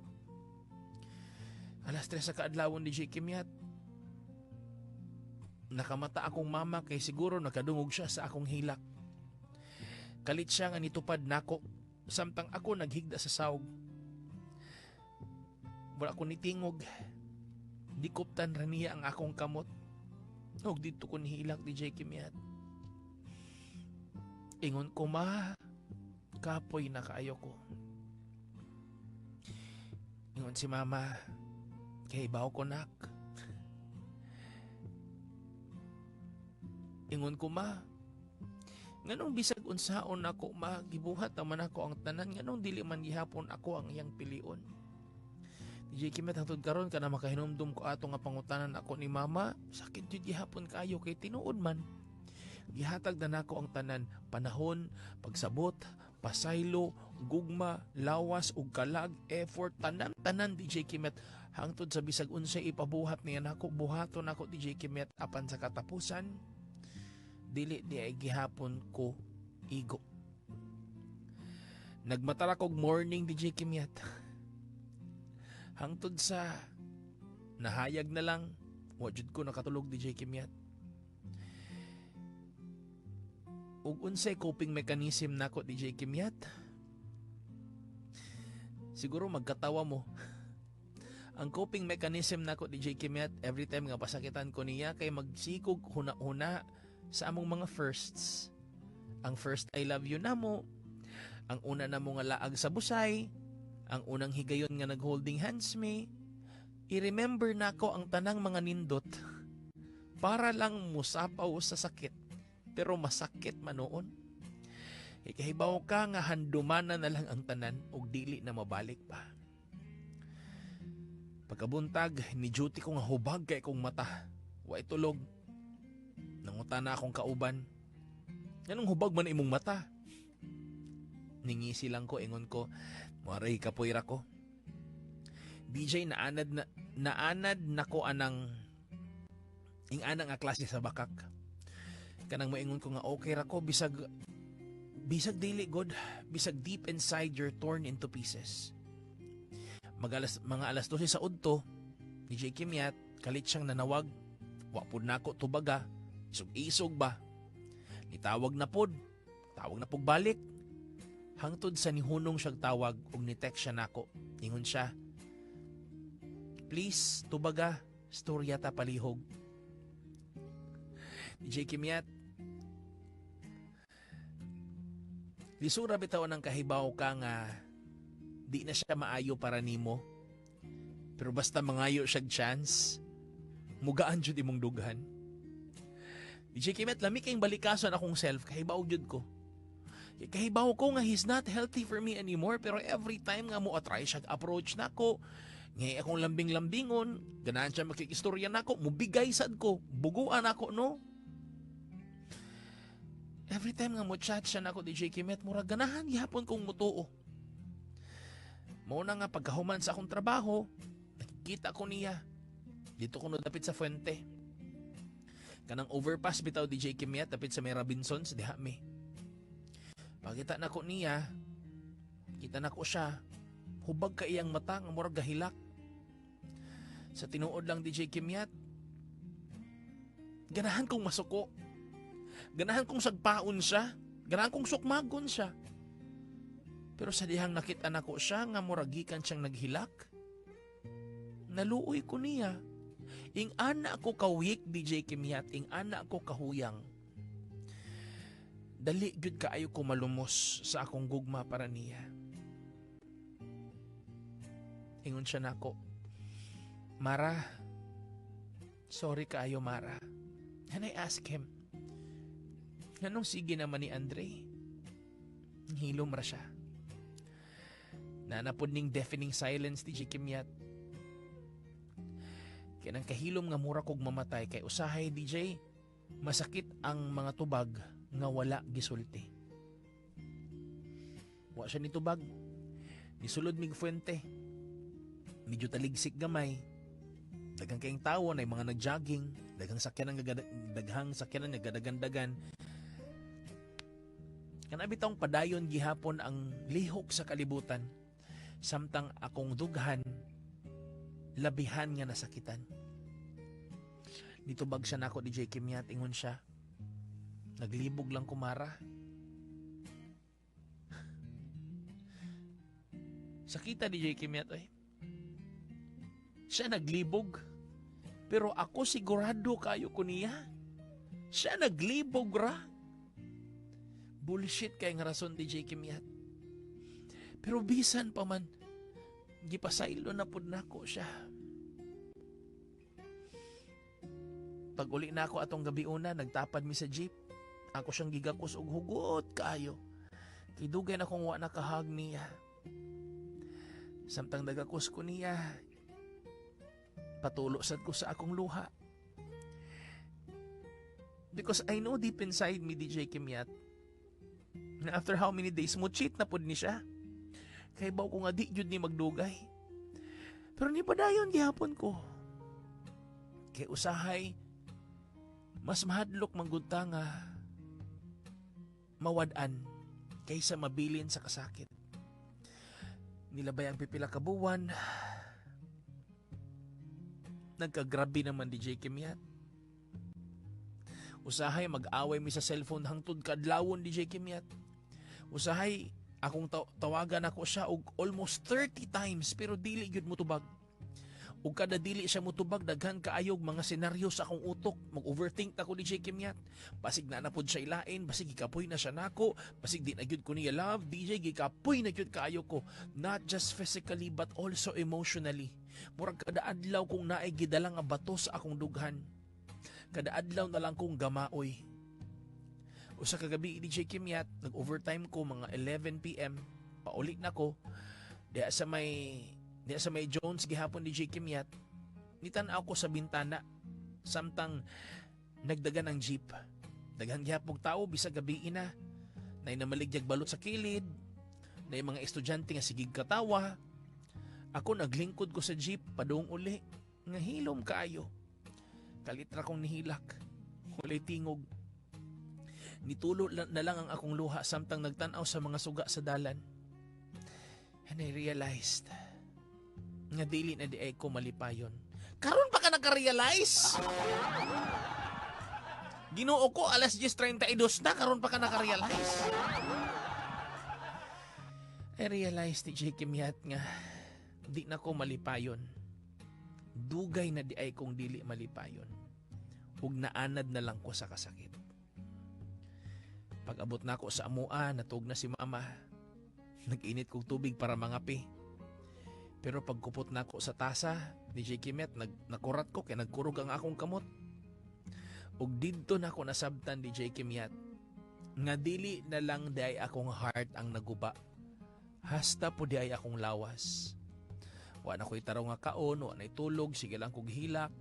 3:00 sa kaadlawon, DJ Kimyat. Nakamata akong mama kay siguro nakadungog siya sa akong hilak. Kalit siya nga nitupad nako samtang ako naghigda sa sawg. Wala ko nitingog. Dikuptan ra niya ang akong kamot. Og dito ko nihilak, DJ Kimyat. Ingon ko, "Ma, kapoy na kaayo ko." Ingon si mama, "Kahibaw ko, nak." Ingon ko, "Ma, nganong bisag unsaon ako, ma, gibuhat naman ako ang tanan, nganong dili man gihapon ako ang iyang pilion?" DJ Kimet, hangtod karon kana makahinumdum ko ato nga pangutanan ako ni mama, sakit jud gihapon kayo kay tinuod man. Gihatag na nako ang tanan, panahon, pagsabot, pasaylo, gugma, lawas ug kalag, effort, tanan-tanan, DJ Kimet. Hangtod sa bisag unsay ipabuhat niya nako, buhaton nako, DJ Kimet, apan sa katapusan dili di ay gihapon ko igo. Nagmatara kog morning, DJ Kimyat. Hangtod sa nahayag na lang, wa jud ko nakatulog, DJ Kimyat. Ug unsay coping mechanism nako, DJ Kimyat? Siguro magkatawa mo. Ang coping mechanism nako, DJ Kimyat, every time nga pasakitan ko niya kay magsikog huna-huna sa among mga firsts. Ang first I love you namo, ang una namo nga laag sa busay, ang unang higayon nga nag-holding hands me. I-remember nako ang tanang mga nindot para lang musapaw sa sakit. Pero masakit man noon. Ikahibaw ka nga handumana na lang ang tanan ug dili na mabalik pa. Pagkabuntag, ni duty ko nga hubag kay kong mata. Wa tulog. Nanguta na akong kauban. "Nganong hubag man imong mata?" Ningisi lang ko, ingon ko, "Waray kapoy ra ko." DJ, naanad na ko anang ing-ana nga klase sa bakak. Kanang moingon ko nga okay ra ko bisag dili good, bisag deep inside you're torn into pieces. Mga 12:00 sa udto, DJ Kimyat, kalit siyang nanawag. Wa pud nako tubaga, isog-isog ba. Nitawag na pod, tawag na pug balik. Hangtod sa nihunong siyang tawag ug ni-text siya nako. Ingon siya, "Please, tubaga, storya ta palihog." DJ Kimyat, lisura bitaw ng kahibaw ka nga di na siya maayo para nimo. Pero basta mangayo siyag chance, mugaan jud imong dughan. DJ Kimyat, lami kayong balikason akong self, kahibaw jud ko. Kahibaw ko nga he's not healthy for me anymore, pero every time nga mo atry siya approach nako, ngay akong lambing-lambingon, ganahan siya makikistorya nako, mubigay sad ko, buguan ako, no? Every time nga mo chat siya nako, DJ Kimet, mura ganahan gihapon kong mutuo. Mao na nga pagkahuman sa akong trabaho, nakikita ko niya. Dito ko no dapit sa Fuente. Kanang overpass bitaw, DJ Kimyat, dapit sa may Robinsons, diha mi. Pagkita nako niya, kita nako siya, hubag ka iyang mata nga murag gahilak. Sa tinuod lang, DJ Kimyat, ganahan kong masuko. Ganahan kong sagpaon siya. Ganahan kong sukmagon siya. Pero sa dihang nakita nako siya nga murag gikan siyang naghilak, naluoy ko niya. Ing ana ko kawik, DJ Kimyat, ing ana ko kahuyang. Dali gyud kaayo ko malumos sa akong gugma para niya. Ingon siya nako, "Mara, sorry kaayo, Mara." And I ask him, "Nganong sige naman ni Andre?" Hilom ra siya. Nanapod ning deafening silence, DJ Kimyat. Kaya nang kahilom nga mura kog mamatay kay usahay, DJ, masakit ang mga tubag nga wala gisulti. Wa siya ni tubag. Nisulod mig Fuente. Medyo taligsik gamay. Daghang kayong tawo na mga nag-jogging, daghang sakyanan nga gadagan-dagan. Kana bitawng padayon gihapon ang lihok sa kalibutan samtang akong dughan labihan nga nasakitan. Nitubag siya nako, DJ Kimyat, ingon siya, "Naglibog lang ko, Mara." Sakita, DJ Kimyat, oy. Siya naglibog. Pero ako, sigurado kayo ko niya. Siya naglibog ra. Bullshit kay nga rason, DJ Kimyat. Pero bisan pa man, gipasaylo na pud nako siya. Pag uli na ako atong gabi una, nagtapad mi sa jeep. Ako siyang gigakos og hugot kaayo. Kay dugay na kong wa nakahag niya. Samtang nagakos ko niya, patulo sad ko sa akong luha. Because I know deep inside me, DJ Kimyat, na after how many days, mo cheat na pud ni siya. Kay baw ko nga di jud ni magdugay. Pero ni padayon gihapon ko. Kay usahay, mas mahadlok manggud ta nga mawad-an kaysa mabilin sa kasakit. Nilabay ang pipila ka buwan. Nagkagrabe naman, DJ Kimyat. Usahay mag-away mi sa cellphone hangtod kadlawon, DJ Kimyat. Usahay akong tawagan ako siya og almost 30 times pero dili gyud motubag. Ug kada dili siya motubag, daghan kaayog mga senaryo sa akong utok. Mag-overthink ako, DJ Kimyat. Basig na na pod siya ilain, basig gikapoy na siya nako, basig di na gyud ko niya love, DJ, gikapoy na gyud kaayo ko. Not just physically but also emotionally. Murag kada adlaw kong naay gidala nga bato sa akong dughan. Kada adlaw na lang kong gamaoy. Usa ka gabi, DJ Kimyat, nag-overtime ko mga 11 PM, pauli na ko. Diha sa may Jones gihapon, DJ Kimyat. Nitan-aw ko sa bintana samtang nagdagan ang jeep. Daghan gihapon tao bisag gabi na. Nay namaligyag balot sa kilid, nay mga estudyante nga sigig katawa. Ako, naglingkod ko sa jeep padung uli nga hilom kaayo. Kalit ra kong nihilak. Walay tingog. Nitulo na lang ang akong luha samtang nagtan-aw sa mga suga sa dalan. And I realized nga dili na di ay ko malipayon. Karon pa ka naka-realize? Ginoo ko, alas 10:32 na, karon pa ka naka-realize? I realized, DJ Kimyat, nga di na ko malipayon. Dugay na di ay kong dili malipayon. Ug naanad na lang ko sa kasakit. Pag abot na ako sa amua, natug na si mama. Nag-init kog tubig para mangapi. Pero pagkupot na ako sa tasa, DJ Kimyat, nakurat ko kay nagkurog ang akong kamot. Ug didto na ako nasabtan, DJ Kimyat, nga dili na lang di ay akong heart ang naguba. Hasta po di ay akong lawas. Wa na ko'y tarong nga kaon, wa na'y tulog, sige lang kog hilak.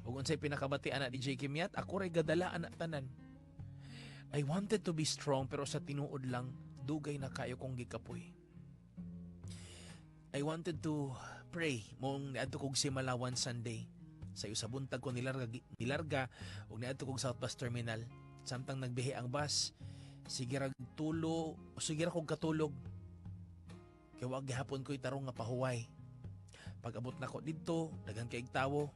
Ug unsay pinakabati ana, DJ Kimyat, ako ray gadala ana tanan. I wanted to be strong pero sa tinuod lang, dugay na kayo kong gikapoy. I wanted to pray mong niadto kog Simalawan Sunday. Sayo sa buntag ko nilarga ug niadto kog South Bus Terminal. Samtang nagbihi ang bus, sige rag tulo, sige ra kog katulog. Kay wa gihapon ko'y tarong nga pahuway. Pag abot nako didto, daghan kayg tawo.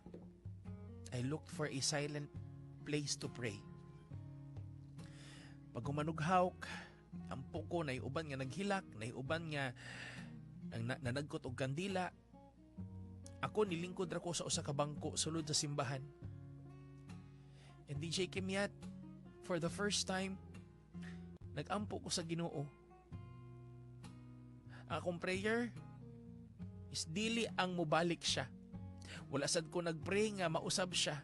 I looked for a silent place to pray. Pag humanughawk, ampo ko, nay uban nga naghilak, nay uban nga nanagkot og kandila. Ako, nilingkod ra ko sa usa ka bangko sulod sa simbahan. And DJ Kimyat, for the first time, nagampo ko sa Ginoo. Ang akong prayer is dili ang mobalik siya. Wala sad ko nagpray nga mausab siya.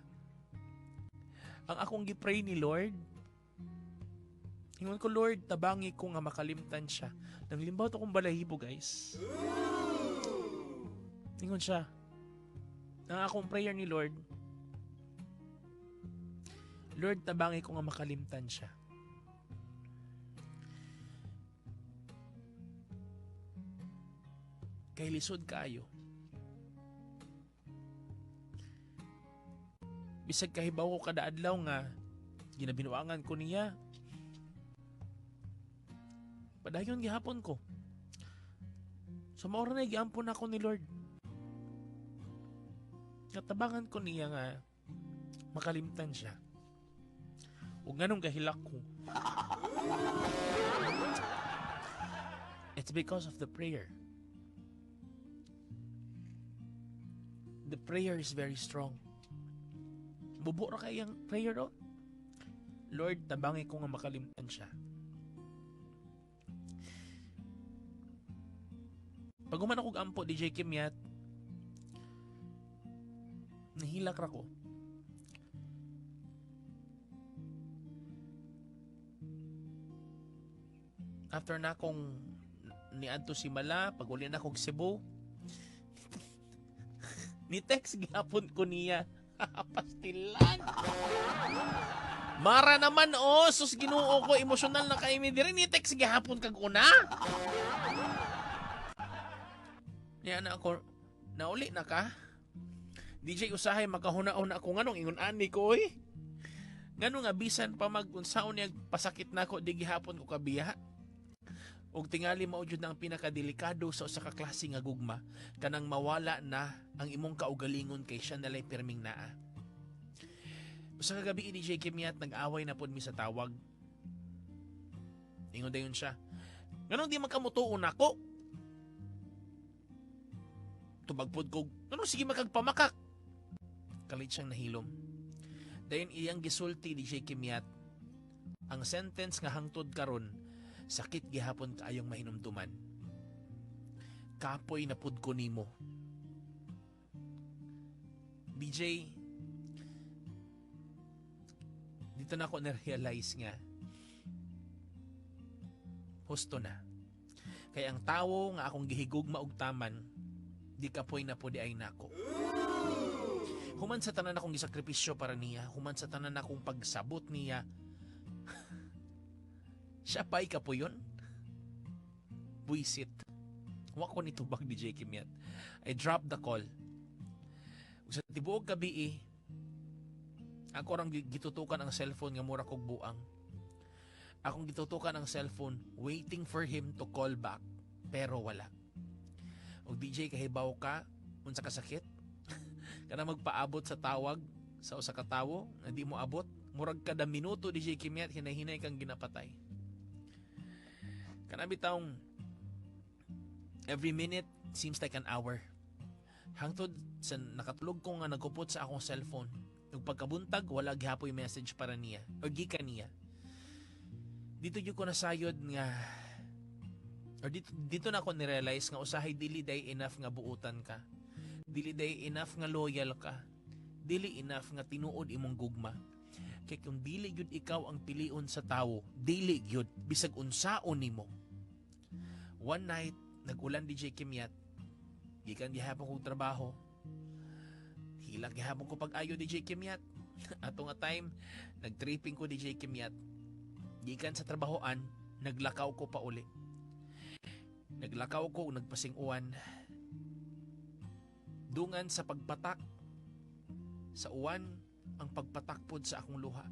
Ang akong gi-pray ni Lord, ingon ko, "Lord, tabangi ko nga makalimtan siya." Nanglimbaw to kong balahibo, guys. Ingon siya. Ang akong prayer ni Lord, "Lord, tabangi ko nga makalimtan siya." Kay lisod kaayo. Bisag kahibaw ko kada adlaw nga ginabinuangan ko niya, padayon gihapon ko. So mao ra na giampon ako ni Lord. Natabangan ko niya nga makalimtan siya. Ug nganong gahilak ko? It's because of the prayer. The prayer is very strong. Bubo ra kay ang prayer, oh. Lord, tabangi ko nga makalimtan siya. Pag human ako ampo, DJ Kimyat, nahilak ra ko. After na akong niadto si Mala, pag uli na akong Cebu, ni text gihapon ko niya. Pastilan! Mara naman, oh, sus Ginoo ko, emosyonal na kay mi diri, ni text gihapon kag una. Niya na ako, nauli na ka? DJ, usahay makahuna-una ako nganong ingon ani ko, oy. Ngano nga bisan pa mag-unsaon niya pasakit nako di gihapon ko kabiya. Og tingali mao jud na ang pinakadelikado sa usa ka klase nga gugma, kanang mawala na ang imong kaugalingon kay siya nalay pirming naa. Usa ka gabi, DJ Kimyat, nag-away na pod mi sa tawag. Ingon dayon siya, nganong di magkamutuon nako? Tubag pod ko, nganong sige makagpamakak? Kalit siyang nahilom. Dayon iyang gisulti, DJ Kimyat, ang sentence nga hangtod karon, sakit gihapon kaayong mahinumduman. Kapoy na pud ko nimo. DJ, dito na ako na-realize nga, husto na. Kay ang tawo nga akong gihigugma og taman, di kapoy na pud ay nako. Human sa tanan akong gisakripisyo para niya, human sa tanan akong pagsabot niya, siya pa'y kapuyon. Buisit. Wa ko nitubag, DJ Kimyat. I dropped the call. Sa tibuok gabi, ako rang gitutukan ang cellphone nga mura kog buang. Akong gitutukan ang cellphone waiting for him to call back, pero wala. Og DJ, kahibaw ka unsa kasakit? Kana magpaabot sa tawag sa usa ka tawo nga di mo abot, murag kada minuto, DJ Kimyat, hinay-hinay kang ginapatay. Kana bitawng every minute seems like an hour. Hangtod sa nakatulog ko nga nagkupot sa akong cellphone. Ug pagkabuntag, wala gihapoy message para niya or gikan niya. Dito gyud ko nasayod nga, or dito na ako nirealize nga usahay dili day enough nga buutan ka. Dili day enough nga loyal ka. Dili enough nga tinuod imong gugma. Kay kung dili gyud ikaw ang pilion sa tawo, dili gyud bisag unsaon nimo. One night, nag-ulan, DJ Kimyat. Gikan gihapon kong trabaho. Hilak gihapon ko pag-ayo, DJ Kimyat. Ato nga time, nag-tripping ko, DJ Kimyat. Gikan sa trabahoan, naglakaw ko pa uli. Naglakaw ko, nagpasing uwan. Dungan sa pagpatak sa uwan, ang pagpatak pod sa akong luha.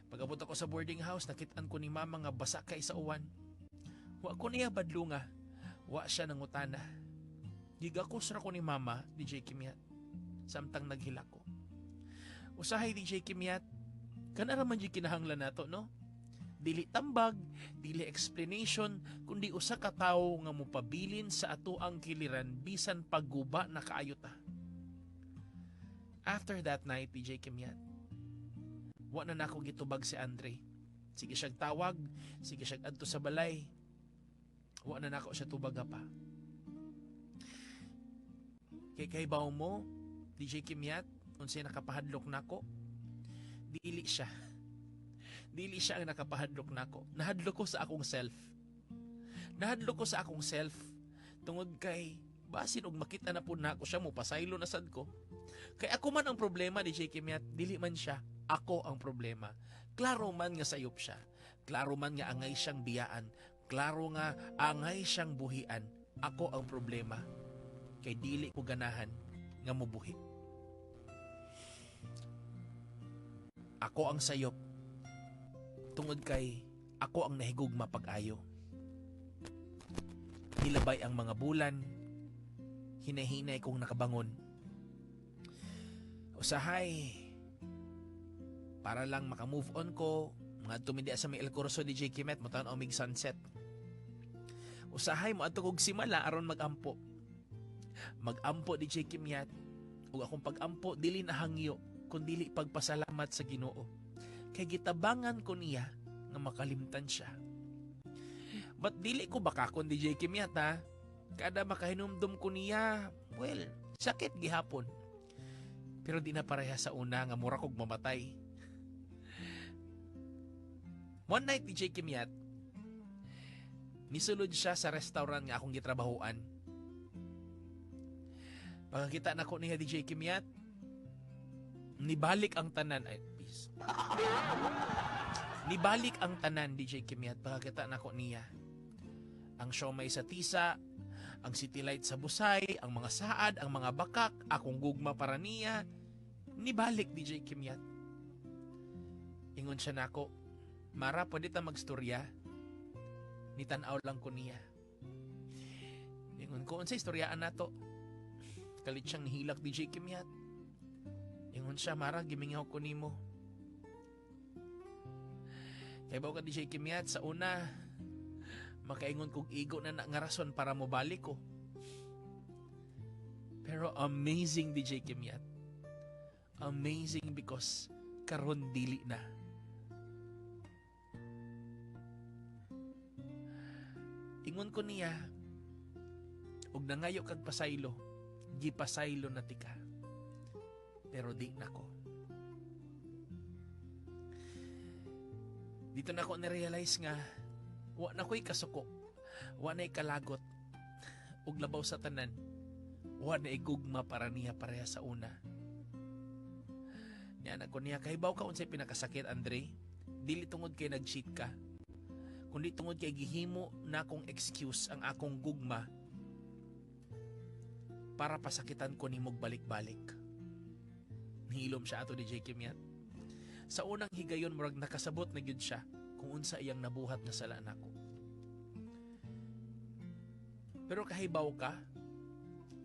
Pag-abot ako sa boarding house, nakitaan ko ni mama nga basa kay sa uwan. Wa ko niya badlunga. Wa siya nangutana. Gigakos ra ko ni mama, DJ Kimyat, samtang naghilak ko. Usahay, DJ Kimyat, kana ra man jud kinahanglan nato, no? Dili tambag, dili explanation, kundi usa ka tawo nga mopabilin sa ato ang kiliran bisan pagguba na kaayo ta. After that night, DJ Kimyat, wa na nako gitubag si Andre. Sige siyag tawag, sige siyag adto sa balay. Wa na nako siya tubaga pa. Kay kahibaw mo, DJ Kimyat, unsay nakapahadlok nako? Dili siya. Dili siya ang nakapahadlok nako. Nahadlok ko sa akong self. Nahadlok ko sa akong self tungod kay basin og makita na pud nako siya, mo pasaylo na sad ko. Kay ako man ang problema, DJ Kimyat, dili man siya. Ako ang problema. Klaro man nga sayop siya. Klaro man nga angay siyang biyaan. Klaro nga angay siyang buhian. Ako ang problema. Kay dili ko ganahan nga mubuhi. Ako ang sayop tungod kay ako ang nahigugma pag-ayo. Nilabay ang mga bulan, hinahinay kong nakabangon. Usahay, para lang maka-move on ko, mga tumindi sa may El Corso, DJ Kimet, mo tan mig sunset. Usahay mo adto kog simala aron magampo. Magampo, DJ Kimyat, ug akong pagampo dili na hangyo kun dili pagpasalamat sa Ginoo. Kay gitabangan ko niya nga makalimtan siya. But dili ko bakakon, DJ Kimyat, ha. Kada makahinumdum ko niya, well, sakit gihapon. Pero di na pareha sa una nga mura kog mamatay. One night, DJ Kimyat, nisulod siya sa restaurant nga akong gitrabahuan. Pagkakita nako niya, DJ Kimyat, nibalik ang tanan. Ay, peace. Nibalik ang tanan, DJ Kimyat, pagkakita nako niya. Ang siomay sa Tisa, ang city light sa Busay, ang mga saad, ang mga bakak, akong gugma para niya, nibalik, DJ Kimyat. Ingon siya nako, "Mara, pwede ta magstorya?" Nitanaw lang ko niya. Ingon ko, "Unsa istoryaan nato?" Kalit siyang nihilak, DJ Kimyat. Ingon siya, "Mara, gimingaw ko nimo." Kay ba ka, DJ Kimyat, sa una, makaingon kog igo na na nga rason para mobalik ko. Pero amazing, DJ Kimyat. Amazing because karon dili na. Ingon ko niya, "Og nangayo kag pasaylo, gipasaylo na tika. Pero di na ko." Dito na ako na-realize nga, wa na ko'y kasuko, wa na'y kalagot, ug labaw sa tanan, wa na igugma para niya pareha sa una. Niya ko niya, "Kahibaw ka unsay pinakasakit, Andre? Dili tungod kay nag-cheat ka, kundi tungod kay gihimo na akong excuse ang akong gugma para pasakitan ko nimog balik-balik." Nihilom siya ato, DJ Kimyat. Sa unang higayon, murag nakasabot na gyud siya kung unsa iyang nabuhat nga sala nako. "Pero kahibaw ka,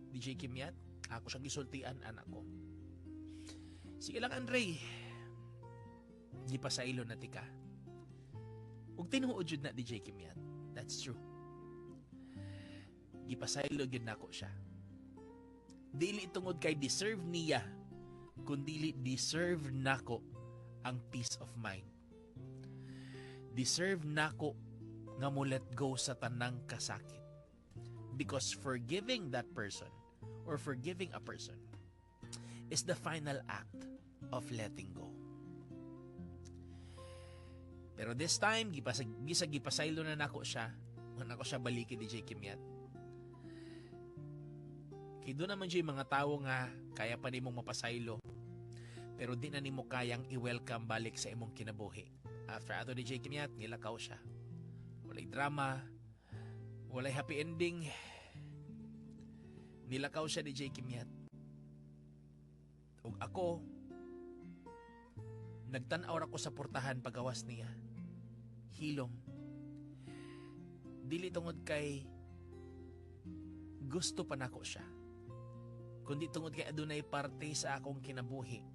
DJ Kimyat," ako siyang gisultian, anak ko. "Sige lang, Andre. Gipasaylo na tika." Ug tinuod jud na, DJ Kimyat. That's true. Gipasaylo gyud nako siya. Dili tungod kay deserve niya, kundili deserve nako ang peace of mind. Deserve nako nga mo let go sa tanang kasakit. Because forgiving that person or forgiving a person is the final act of letting go. Pero this time, bisag gipasaylo na nako siya, wa nako siya baliki, DJ Kimyat. Kay doon naman yung mga tao nga kaya pa nimong mapasaylo, pero di na nimo kayang i-welcome balik sa imong kinabuhi. After ato, DJ Kimyat, nilakaw siya. Walay drama, walay happy ending. Nilakaw siya, DJ Kimyat. Ug ako, nagtan-aw ra ko sa portahan pagawas niya. Hilom. Dili tungod kay gusto pa nako siya, kundi tungod kay adunay parte sa akong kinabuhi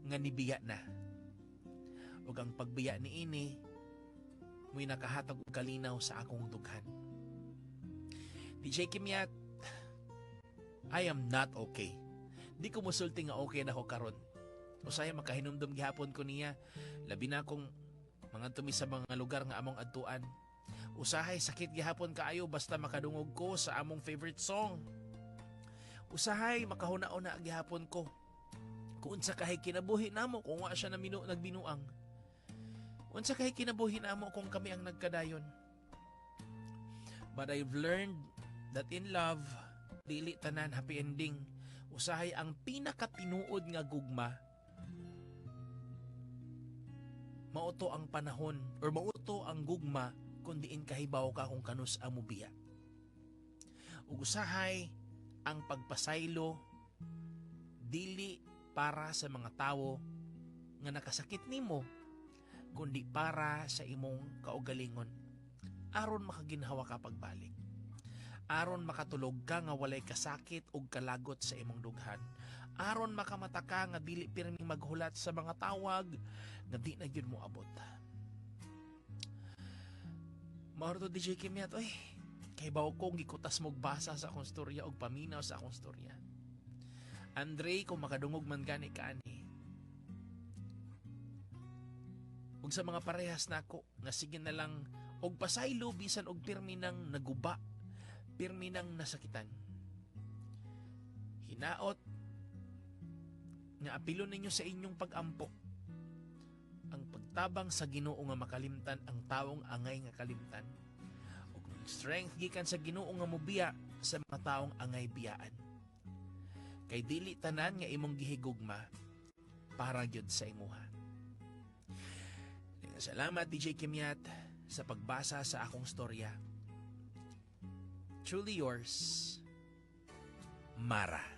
nga nibiya na. Ug ang pagbiya niini mo'y nakahatag og kalinaw sa akong dughan. DJ Kimyat, I am not okay. Di ko musulti nga okay na ko karon. Usahay makahinumdum gihapon ko niya. Labi na akong mga tumi sa mga lugar nga among adtuan. Usahay sakit gihapon kaayo basta makadungog ko sa among favorite song. Usahay makahuna-una gihapon ko kung unsa kahay kinabuhi namo kung wa siya naminu nagbinuang. Unsa kahay kinabuhi namo kung kami ang nagkadayon. But I've learned that in love, dili tanan happy ending. Usahay ang pinakatinuod nga gugma, mauto ang panahon or mauto ang gugma kung diin kahibaw ka kung kanus ang mubiya. Ug usahay ang pagpasaylo dili para sa mga tawo nga nakasakit nimo, kundi para sa imong kaugalingon, aron makaginhawa ka pagbalik, aron makatulog ka nga walay kasakit ug kalagot sa imong dughan, aron makamata ka nga dili pirming maghulat sa mga tawag nga di na gyud mo abot. Mao to, DJ Kimyat, oy. Kay bawo kong gikutas mo'g basa sa akong storya og paminaw sa akong storya. Andre, kung makadungog man gani ka ani, ug sa mga parehas nako nga sige na lang og pasaylo bisan og pirmi nang naguba, pirmi nang nasakitan. Hinaot nga apilon ninyo sa inyong pag-ampo ang pagtabang sa Ginoo nga makalimtan ang taong angay nga kalimtan, ug ang strength gikan sa Ginoo nga mobiya sa mga taong angay biyaan. Kay dili tanan nga imong gihigugma para gyud sa imuha. Salamat, DJ Kimyat, sa pagbasa sa akong storya. Truly yours, Mara.